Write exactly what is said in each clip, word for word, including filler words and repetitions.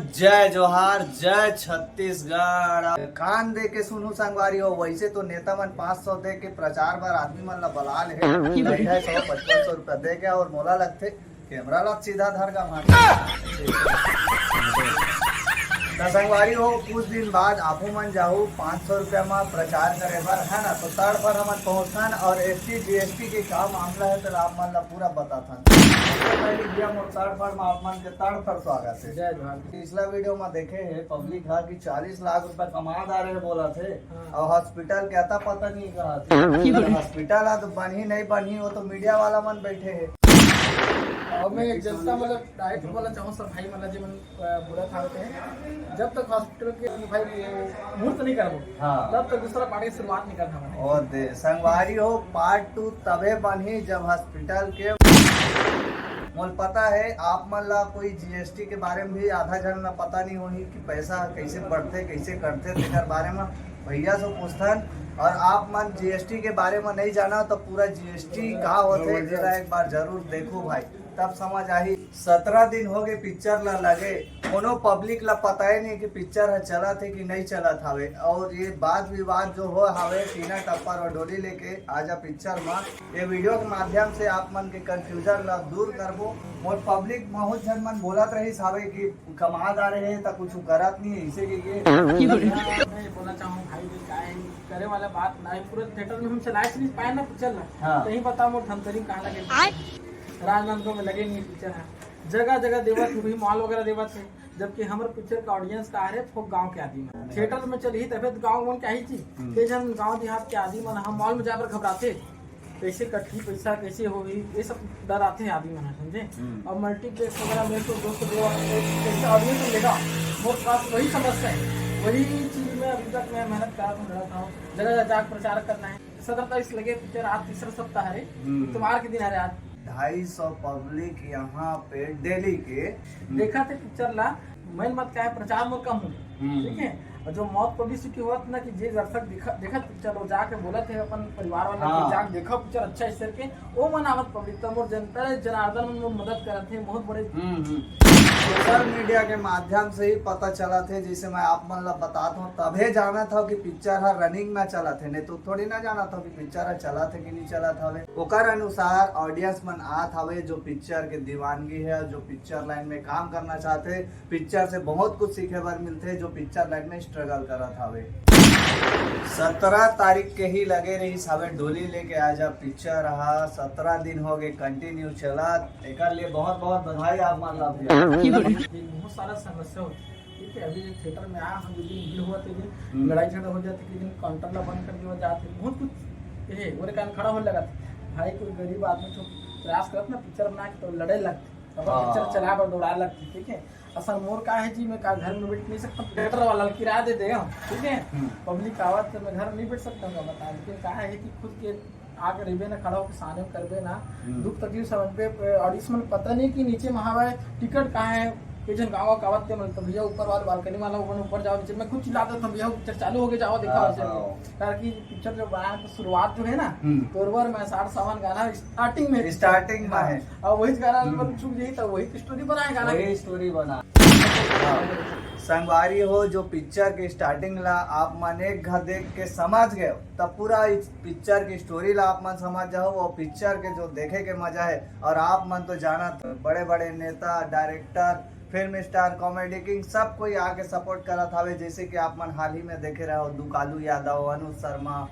जय जोहार, जय छत्तीसगढ़। कान दे के सुनहू संगवारी हो, वैसे तो नेता मन पाँच सौ दे के प्रचार बर आदमी मन ला बला ले हे, ढाई सौ पचपन सौ रुपया दे के, और मोला लगथे कैमरा ला सीधा धर का मार। त संगवारी हो, कुछ दिन बाद आपो मन जाहू पाँच सौ रुपया म प्रचार करे बर, है ना? तो तड़फर हमन पहुंचथन और एसटी जीएसटी के का मामला है, तो आप मन ला पूरा बताथन। सबसे पहले भैया मोर तड़फर म आप मन के तड़फर स्वागत है। जय जोहार। पिछला वीडियो में देखे है पब्लिक हा कि चालीस लाख रुपया कमा डारे है बोला थे, हाँ। और हॉस्पिटल के अता पता नहीं कहा थे। हॉस्पिटल हा तो बनही नहीं बनही, वो तो मीडिया वाला मन बैठे है। और मैं एक जनता मतलब डायरेक्ट बोला चाहूँ सब भाई मतलब जी मन अ, बोला था होते हैं, जब तक हॉस्पिटल के भाई मुहूर्त नहीं करबो, हाँ। तब तक दूसरा पार्टी की शुरुआत नहीं करना है। और दे संगवारी हो, पार्ट टू तबे बनही जब हॉस्पिटल के मोल पता है आप मन ला कोई जीएसटी के बारे में भी आधा जन ला पता नहीं होही कि पैसा कैसे बढ़थे, कैसे कटथे, तेकर बारे में भैया से पूछथन। और आप मन जीएसटी के बारे में नहीं जाना तो पूरा जीएसटी का होथे, जेला एक बार जरूर देखो भाई, तब समझ आही। सत्रह दिन हो गए पिक्चर ला लगे, कोनो पब्लिक ला पता ही नहीं कि पिक्चर ह चलत है कि नहीं चलत हवे। और ये बात विवाद जो हो हवे टीना टप्पर और डोली लेके आजा पिक्चर में, ये वीडियो के माध्यम से आप मन के कंफ्यूजन ला दूर करबो। और पब्लिक बहुत जन मन बोलत रहिस हवे कि कमा डारे है त कुछ करत नहीं है, इसे के ये मैं बोलना चाहूँ भाई जी, का है, करे वाला बात ना है। पूरा थिएटर में हम चलाए नहीं पाए ना पिक्चर ला। हाँ। तो ही बताओ मोर धमतरी कहाँ लगे। राजनांदगांव में लगे नहीं पिक्चर है, जगह जगह देवत है, वही मॉल वगैरह देवत है, जबकि हमर पिक्चर का ऑडियंस का है वो गांव के आदमी मन। थिएटर में चलही तबे तो गांव मन के आही जी। हम्म। के जन गांव देहात के आदमी मन हम मॉल में जाए बर घबराथे, कैसे कटही पैसा, कैसे होही, ये सब डराथे आदमी मन, समझे? हम्म। और मल्टीप्लेक्स वगैरह में तो दोस्त जो कैसे ऑडियंस लेगा, वो पास वही समस्या है। वही चीज में अभी तक मैं मेहनत कर रहा था, लड़ा था, जगह जगह जाकर प्रचार करना है। सत्रह तारीख से लगे पिक्चर, आज तीसरा सप्ताह है, हम्म। इतवार के दिन है आज। ढाई सौ पब्लिक यहाँ पे डेली के। देखा थे पिक्चर ला, मैं मत का है, प्रचार मोर कम हो, हम्म। ठीक है। और जो मौत पब्लिसिटी होत ना कि जे दर्शक देखा, देखा पिक्चर, वो जाके बोला थे अपन परिवार वाला हाँ। कि जाके देखा पिक्चर अच्छा है सर के, वो मन आवत पब्लिक तो मोर जनता जनार्दन मन मोर मदद करत है बहुत बड़े। हम्म, हम्म। सोशल मीडिया के माध्यम से ही पता चला थे, जैसे मैं आप मन ला बतात हूँ तभे जाना था कि पिक्चर हर रनिंग में चला थे, नहीं तो थोड़ी ना जाना था कि पिक्चर ह चलत है कि नहीं चलत हवे। ओकर अनुसार ऑडियंस मन आत हवे जो पिक्चर के दीवानगी है और जो पिक्चर लाइन में काम करना चाहते, पिक्चर से बहुत कुछ सीखे बर मिलते जो पिक्चर लाइन में स्ट्रगल करत हवे। सत्रह तारीख के ही लगे रही हवे डोली लेके आजा पिक्चर हा, सत्रह दिन हो गए कंटिन्यू चलत, एकर लिए बहुत बहुत बधाई आप मन ला भैया। बहुत सारा समस्या होती है। ठीक है, अभी जो थिएटर में आया हम, जो दिन भीड़ हुआ थे, दिन हम्म। लड़ाई झगड़ा हो जाते, कि दिन काउंटर ला बंद कर दिया जाते, बहुत कुछ ये ओरे कारण खड़ा हो लगा था। भाई कोई गरीब आदमी तो प्रयास करत ना पिक्चर बना के तो लड़े लगते, अब हाँ। पिक्चर चला बर दौड़ा लगते, ठीक है। असल मोर का है जी, मैं का घर में बैठ नहीं सकता, थिएटर वाला किराया दे दे हम, ठीक है। हम्म। पब्लिक आवत तो मैं घर नहीं बैठ सकता हूँ, बता, लेकिन का है कि खुद के आके रहिबे ना, खड़ा होके सामने में करबे ना, हम्म। दुख तकलीफ समझबे। ऑडियंस मन पता नहीं कि नीचे में हवय, टिकट का है, के जन गाँव का आवत के, मतलब भैया ऊपर वाला बालकनी वाला, ऊपर ऊपर जाओ, नीचे में कुछ चिल्ला देता हूँ, भैया पिक्चर चालू हो गया, जाओ दिखाओ हाँ, ऐसे। हाँ। ताकि पिक्चर जो बना है तो शुरुआत जो है ना, हम्म। तोरवर में साठ सावन गाना स्टार्टिंग में, स्टार्टिंग में हाँ, है। और वही गाना हम्म। पर चुप जाई तो वही स्टोरी बनाए गाना वही के। स्टोरी बना। हाँ। संगवारी हो, जो पिक्चर के स्टार्टिंग ला आप मन एक घ देख के समझ गए, तब पूरा इस पिक्चर की स्टोरी ला आप मन समझ जाओ। और पिक्चर के जो देखे के मजा है, और आप मन तो जानत बड़े बड़े नेता, director, film star, comedy king, सब कोई आके सपोर्ट करत हवे। जैसे कि आप मन हाल ही में देखे रहो दुकालू यादव, अनुज शर्मा,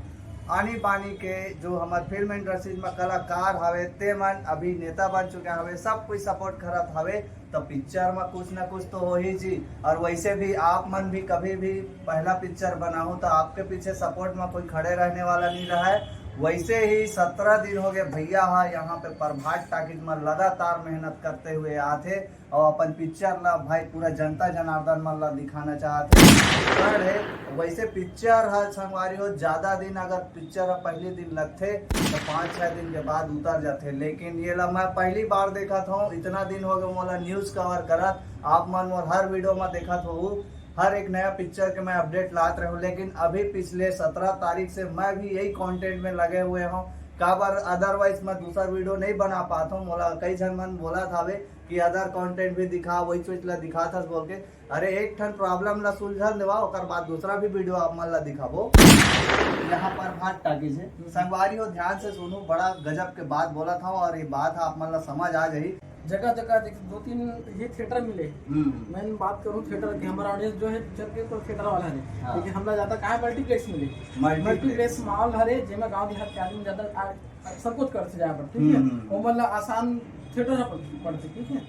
आनी बानी के जो हमार फिल्म इंडस्ट्रीज में कलाकार हवे, ते मन अभी नेता बन चुके हवे, सब कोई सपोर्ट करत हवे। तो पिक्चर में कुछ ना कुछ तो हो ही जी। और वैसे भी आप मन भी कभी भी पहला पिक्चर बनाओ तो आपके पीछे सपोर्ट में कोई खड़े रहने वाला नहीं रहा है। वैसे ही सत्रह दिन हो गए भैया हा यहाँ पे प्रभात टाकीज में लगातार मेहनत करते हुए आथे और अपन पिक्चर ला भाई पूरा जनता जनार्दन मन ला दिखाना चाहते हैं। थर्ड है, वैसे पिक्चर हा संगवारी हो, ज्यादा दिन अगर पिक्चर हा पहले दिन लगथे तो पाँच छह दिन के बाद उतर जाथे, लेकिन ये ला मैं पहली बार देखत हूँ। इतना दिन हो गए मोला न्यूज कवर करत, आप मन मोर हर वीडियो में देखत हो, हर एक नया पिक्चर के मैं अपडेट लात रहूँ, लेकिन अभी पिछले सत्रह तारीख से मैं भी यही कंटेंट में लगे हुए हूँ। काबर अदरवाइज मैं दूसरा वीडियो नहीं बना पाता हूँ। मोला कई झन मन बोला था कि अदर कंटेंट भी दिखा, वही चीज ला दिखा था बोल के। अरे एक ठन प्रॉब्लम ला सुलझन देवा, ओकर बाद दूसरा भी वीडियो आप मन ला दिखाबो। यहाँ पर भाट टाकीज है। संगवारी हो, ध्यान से सुनो, बड़ा गजब के बात बोला था और ये बात आप मन ला समझ आ जाही। जगह जगह देख, दो तीन ये थिएटर मिले। हम्म। मैं बात करूँ थिएटर की, हमारा ऑडियंस जो है पिक्चर के तो थिएटर वाला है, हाँ। लेकिन हमला ज्यादा कहाँ मल्टीप्लेक्स मिले। मल्टीप्लेक्स। मल्टीप्लेक्स मॉल हरे, जेमा गांव देहात के आदमी ज्यादा आ-, संकोच करथे जाए बर, ठीक है। हम्म। ओमन ला आसान थिएटर ह पड़-, पड़थे, ठीक है।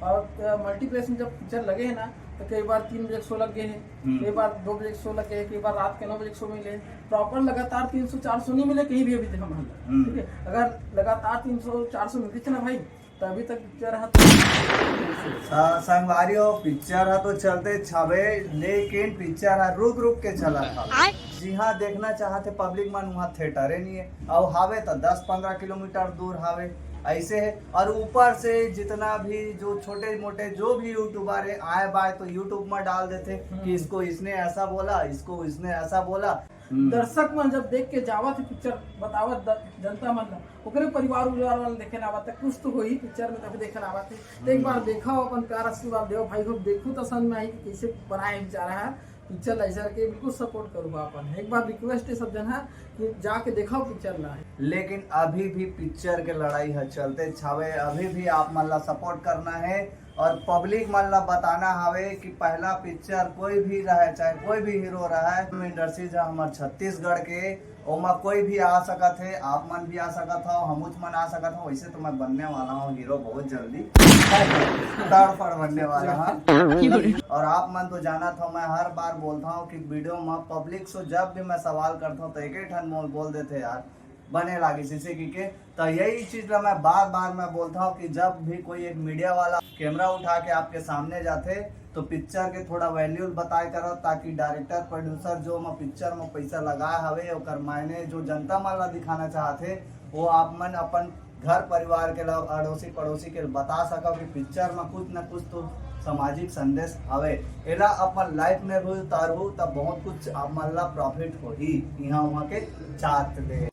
और, अ, मल्टीप्लेक्स में जब पिक्चर लगे है ना, तो कई बार तीन बजे के शो लग गए हैं, हम्म। कई बार दो बजे के शो लग गए, कई बार रात के नौ बजे के शो मिले। प्रॉपर लगातार तीन सौ चार सौ नहीं मिले कहीं भी अभी तक हम हल्ला, हम्म। ठीक है। अगर लगातार तीन सौ चार सौ मिलते थे ना भाई, तो अभी तक पिक्चर है तो स-, संगवारी हो, पिक्चर है तो चलते छावे, लेकिन पिक्चर है रुक रुक के चला था। आय। जी हाँ, देखना चाहते पब्लिक मन, वहाँ थिएटरे नहीं है। और हावे तो दस पन्द्रह किलोमीटर दूर हावे, ऐसे है। और ऊपर से जितना भी जो छोटे मोटे जो भी यूट्यूबर है, आए बाय तो यूट्यूब में डाल देते कि हम्म। इसको इसने ऐसा बोला, इसको इसने ऐसा बोला। हम्म। दर्शक मन जब देख के जावत है पिक्चर, बतावत द-, जनता मन ला, ओकरे परिवार उरिवार मन देखे ला आवत है, कुछ तो होही पिक्चर में, तभी देखे ला आवत है। तो एक हम्म। बार देखो, अपन प्यार आशीर्वाद देव भाई हो, देखू तो समझ में आई कि कैसे बनाए है बेचारा है पिक्चर ला। ऐसा के बिल्कुल सपोर्ट करूँगा अपन। एक बार रिक्वेस्ट है सब जन है कि जाके देखो पिक्चर ला। लेकिन अभी भी पिक्चर के लड़ाई है चलते छावे, अभी भी आप मन ला सपोर्ट करना है। और पब्लिक मन ला बताना हवे कि पहला पिक्चर कोई भी रहे, चाहे कोई भी हीरो रहे, फिल्म इंडस्ट्री जो हमर छत्तीसगढ़ के, ओमा कोई भी आ सकत है, आप मन भी आ सकत हो, हमूच मन आ सकत हो। वैसे तो मैं बनने वाला हूँ हीरो बहुत जल्दी, तड़फड़ बनने वाला हूँ। और आप मन तो जानत हो, मैं हर बार बोलता हूँ कि वीडियो में पब्लिक से जब भी मैं सवाल करता हूँ तो एक ही ठन मोल बोल देते यार, बने लागिस इसे की के। तो यही चीज ला मैं बार बार मैं बोलता हूँ कि जब भी कोई एक मीडिया वाला कैमरा उठा के आपके सामने जाते तो पिक्चर के थोड़ा वैल्यू बताए करो, ताकि डायरेक्टर प्रोड्यूसर जो मैं पिक्चर में पैसा लगाए हवे ओकर मायने जो जनता मन ला दिखाना चाहते वो आप मन अपन घर परिवार के ला अड़ोसी पड़ोसी के बता सको कि पिक्चर में कुछ न कुछ तो सामाजिक संदेश हवे। एला अपन लाइफ में भी उतारहू तब बहुत कुछ आप मन ला प्रॉफिट होही यहाँ वहाँ के जात ले।